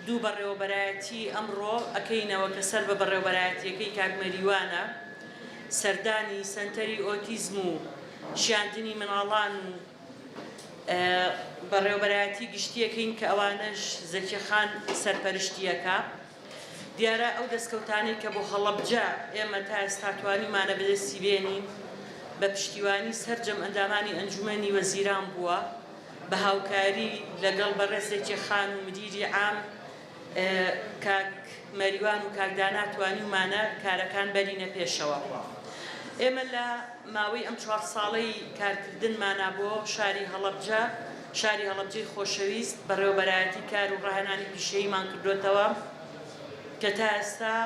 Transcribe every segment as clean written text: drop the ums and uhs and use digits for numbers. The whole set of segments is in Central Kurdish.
دوو بەڕێوەبەرایەتی ئەمڕۆ ئەکەینەوە کە سەر بە بەڕێوەبەرایەتییەکەی کاک مەریوانە، سەردانی سەنتەری ئۆتیزم و شیاندنی مناڵان و بەڕێوەبەرایەتی گشتی ئەکەین کە ئەوانەش زەکیە خان سەرپەرشتی ئەکا. دیارە ئەو دەستکەوتانەی کە بۆ هەڵەبجە ئێمە تا ئێستا توانیومانە بەدەستی بێنین بە پشتیوانی سەرجەم ئەندامانی ئەنجومەنی وەزیران بووە، بە هاوکاری لەگەڵ بەڕێز زەکیە خان و مدیری عام کاک مەریوان و کاک دانا توانیومانە کارەکان بەرینە پێشەوە. ئێمە لە ماوەی ئەم چوار ساڵەی کارکردنمانا بۆ شاری هەڵەبجە، شاری هەڵەبجەی خۆشەویست، بەڕێوەبەرایەتی کار و ڕاهێنانی پیشەییمان کردۆتەوە کە تا ئێستا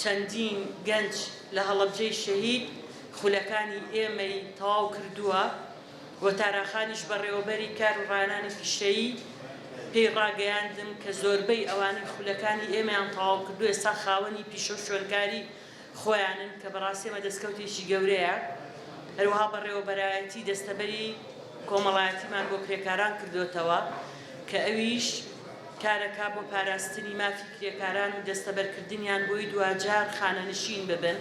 چەندین گەنج لە هەڵەبجەی شەهید خولەکانی ئێمەی تەواو کردووە. و تاراخانیش بەڕێوەبەری کار و ڕاهێنانی پیشەیی پێی ڕاگەیاندم کە زۆربەی ئەوانەی خولەکانی ئێمەیان تەواو کردووە ئێستا خاوەنی پیشە و شوێنکاری خۆیانن کە بەڕاستی ئەمە دەستکەوتێکی گەورەیە. هەروەها بەڕێوەبەرایەتی دەستەبەری کۆمەڵایەتیمان بۆ کرێکاران کردۆتەوە کە ئەویش کارەکا بۆ پاراستنی مافی کرێکاران و دەستەبەرکردنیان بۆی دواجار خانەنشین ببن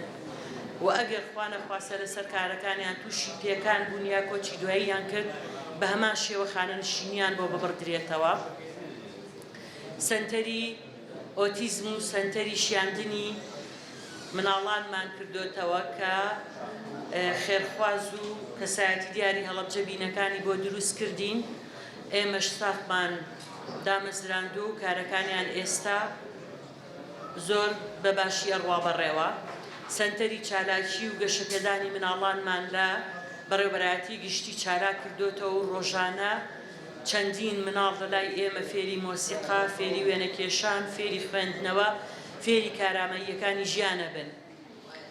و ئەگەر خوانەخواستە لەسەر کارەکانیان تووشی پێکان بوون یا کۆچی دواییان کرد بە هەمان شێوە خانەنشینیان بۆ ببڕدرێتەوە. سەنتەری ئۆتیزم و سەنتەری شیاندنی مناڵانمان کردۆتەوە کە خێرخواز و کەسایەتی دیاری هەڵەبجە بینەکانی بۆ دروست کردین، ئێمەش ستافمان دامەزراندووە و کارەکانیان ئێستا زۆر بە باشی ئەڕوا بەڕێوە. سەنتەری چالاکی و گەشەپێدانی مناڵانمان لە بەڕێوەبەرایەتی گشتی چالاک کردۆتەوە و ڕۆژانە چەندین مناڵ لە لای ئێمە فێری مۆسیقا، فێری وێنەکێشان، فێری خوێندنەوە، فێری کارامەییەکانی ژیان ئەبن.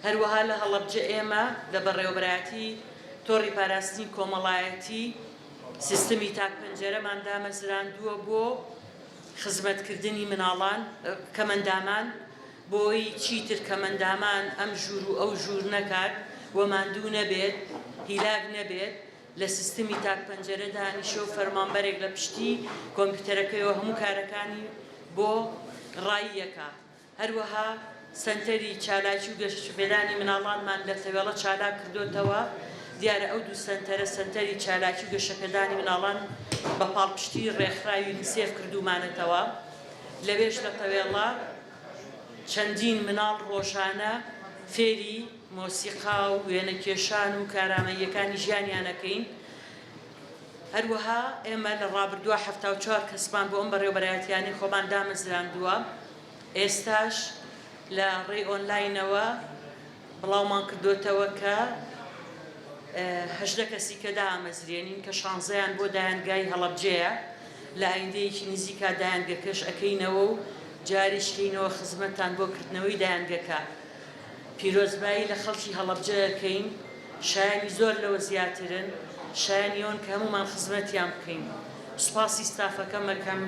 هەروەها لە هەڵەبجە ئێمە لە بەڕێوەبەرایەتی تۆڕی پاراستنی کۆمەڵایەتی سیستمی تاک پەنجەرەمان دامەزراندووە بۆ خزمەتکردنی مناڵان، کەمەندامان، بۆی چیتر کەمەندامان ئەم ژوور و ئەو ژوور نەکات و ماندوو نەبێت، هیلاک نەبێت، لە سیستمی تاک پەنجەرە دانیشێ و فەرمانبەرێک لە پشتی کۆمپیوتەرەکەیەوە هەموو کارەکانی بۆ ڕاییەکا. هەروەها سەنتەری چالاکی و گەشەپێدانی مناڵانمان لە تەوێڵە چالاک کردۆتەوە، دیارە ئەو دوو سەنتەرە سەنتەری چالاکی و گەشەپێدانی مناڵان بە پاڵپشتی ڕێکخراوی یونیسێف کردوومانەتەوە، لەوێش لە تەوێڵە چەندین مناڵ ڕۆژانە فێری مۆسیقا و وێنەکێشان و کارامەییەکانی ژیانیان ئەکەین. هەروەها ئێمە لە ڕابردووە 74 کەسمان بۆ ئەم بەڕێوەبەرایەتیانەی خۆمان دامەزراندووە، ئێستاش لە ڕێی ئۆنلاینەوە بڵاومان کردۆتەوە کە 18 کەسی کە دامەزرێنین کە شانزەیان بۆ دایەنگای هەڵەبجەیە، لە ئایندەیەکی نزیکا دایەنگەکەش ئەکەینەوە و جاریش کەینەوە خزمەتتان بۆ کردنەوەی دایەنگەکە. پیرۆزبایی لە خەڵکی هەڵەبجە ئەکەین، شایەنی زۆر لەوە زیاترن، شایەنی ئەوەن کە هەموومان خزمەتیان بکەین. سوپاسی ستافەکەم ئەکەم.